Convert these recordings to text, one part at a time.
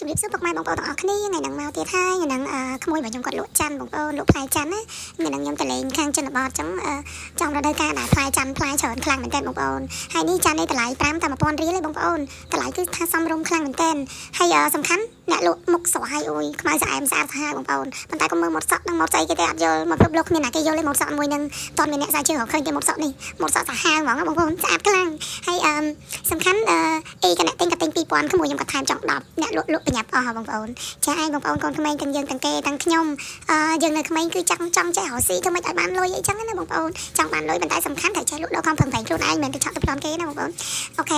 ជំរាបសួរពុកម៉ែបងប្អូនទាំងអស់គ្នាថ្ងៃហ្នឹងមកទៀតហើយថ្ងៃហ្នឹងអឺក្មួយរបស់ខ្ញុំគាត់លក់ច័ន្ទបងប្អូនលក់ផ្លែច័ន្ទណាថ្ងៃហ្នឹងខ្ញុំទៅលេងខាងជនបទអញ្ចឹងអឺចំរដូវកាលដែលផ្លែច័ន្ទផ្លែច្រើនខ្លាំងមែនទែនបងប្អូនហើយនេះច័ន្ទនេះតម្លៃ5តែ1000រៀលទេបងប្អូនតម្លៃគឺថាសមរម្យខ្លាំងមែនទែនហើយអឺសំខាន់អ្នកលក់មុខស្រស់ហើយអូយខ្មៅស្អែមស្អាតសាហាវបងប្អូនប៉ុន្តែកុំមើលម៉ូតសក់និងម៉ូតស្អីគេទេអត់យល់មកពិភពលោកគ្មានណាគេយល់ទេម៉ូតសក់មួយហ្នឹងតន់មានអ្នកស្រាវជ្រាវរកឃើញទេម៉ូតសក់នេះម៉ូតសក់សាហាវហ្មងបងប្អូនស្អាតខ្លាំងហើយអឺសំខាន់អឺអីកអ្នកទិញក៏ទិញ2000ក្មួយខ្ញុំក៏ថែមចង់10អ្នកលក់លក់ប្រញាប់អស់ហ៎បងប្អូនចាឯងបងប្អូនកូនក្មេងទាំងយើងទាំងគេទាំងខ្ញុំអឺយើងនៅក្មេងគឺចង់ចង់ចេះរកស៊ីធ្វើម៉េចឲ្យបានលុយអីចឹងណាបងប្អូនចង់បានលុយប៉ុន្តែសំខាន់ត្រូវចេះលក់ដូរខំប្រឹងប្រែងខ្លួនឯងមិនមែនទៅឆក់ទៅប្លន់គេណាបងប្អូន OK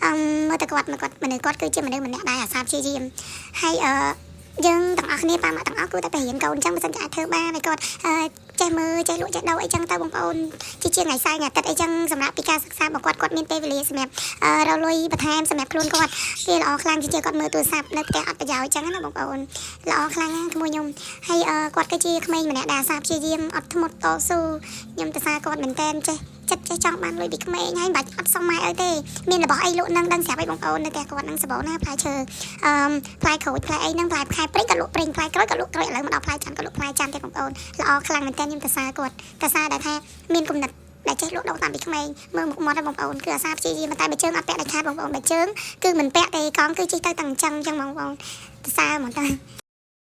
អឺមើលតែគាត់មើលគាត់មនុស្សគាត់គឺជាមនុស្សម្នាក់ដែលអាសាព្យាយាមហើយអឺយើងទាំងអស់គ្នាប៉ាម៉ាក់ទាំងអស់គួរតែទៅរៀនកូនអញ្ចឹងបើសិនជាអាចធ្វើបានហើយគាត់អឺចេះមើលចេះលក់ចេះដូរអីចឹងទៅបងប្អូនជាជាថ្ងៃសៅរ៍ថ្ងៃអាទិត្យអីចឹងសម្រាប់ពីការសិក្សារបស់គាត់គាត់មានពេលវេលាសម្រាប់អឺរកលុយបន្ថែមសម្រាប់ខ្លួនគាត់វាល្អខ្លាំងជាជាគាត់មើលទូរស័ព្ទនៅផ្ទះអត់ប្រយោជន៍ចឹងណាបងប្អូនល្អខ្លាំងណាស់ក្មួយខ្ញុំហើយអឺគាត់គឺជាក្មេងម្នាក់ដែលអាសាព្យាយាមអត់ធ្មត់តស៊ូខ្ញុំទៅសារគាត់មែនតែនចេះចិត្តចេះចង់បានលុយពីក្មេងហើយមិនបាច់អត់សុំម៉ែឪទេមានរបស់អីលក់នឹងដឹងស្រាប់អីបងប្អូននៅផ្ទះគាត់នឹងសបោណាផ្លែឈើអឺផ្លែក្រូចផ្លែអីហ្នឹងផ្លែខែព្រិចក៏លក់ព្រិញផ្លែក្រូចក៏លក់ក្រូចឥឡូវមកដល់ផ្លែច័ន្ទក៏លក់ផ្លែច័ន្ទទេបងប្អូនល្អខ្លាំងមែនតើខ្ញុំទៅសារគាត់ទៅសារដែលថាមានគំនិតដែលចេះលក់ដូរតាមពីក្មេងមើលមុខមាត់បងប្អូនគឺអាសាព្យាយាមតែបើជើងអត់ពាក់ដាច់ខាតបងប្អូនបើជើងគឺមិនពាក់ទេកង់គឺជិះទៅតាំងអញ្ចឹងអញ្ចឹងបងប្អូនទៅសារហ្មងតើ។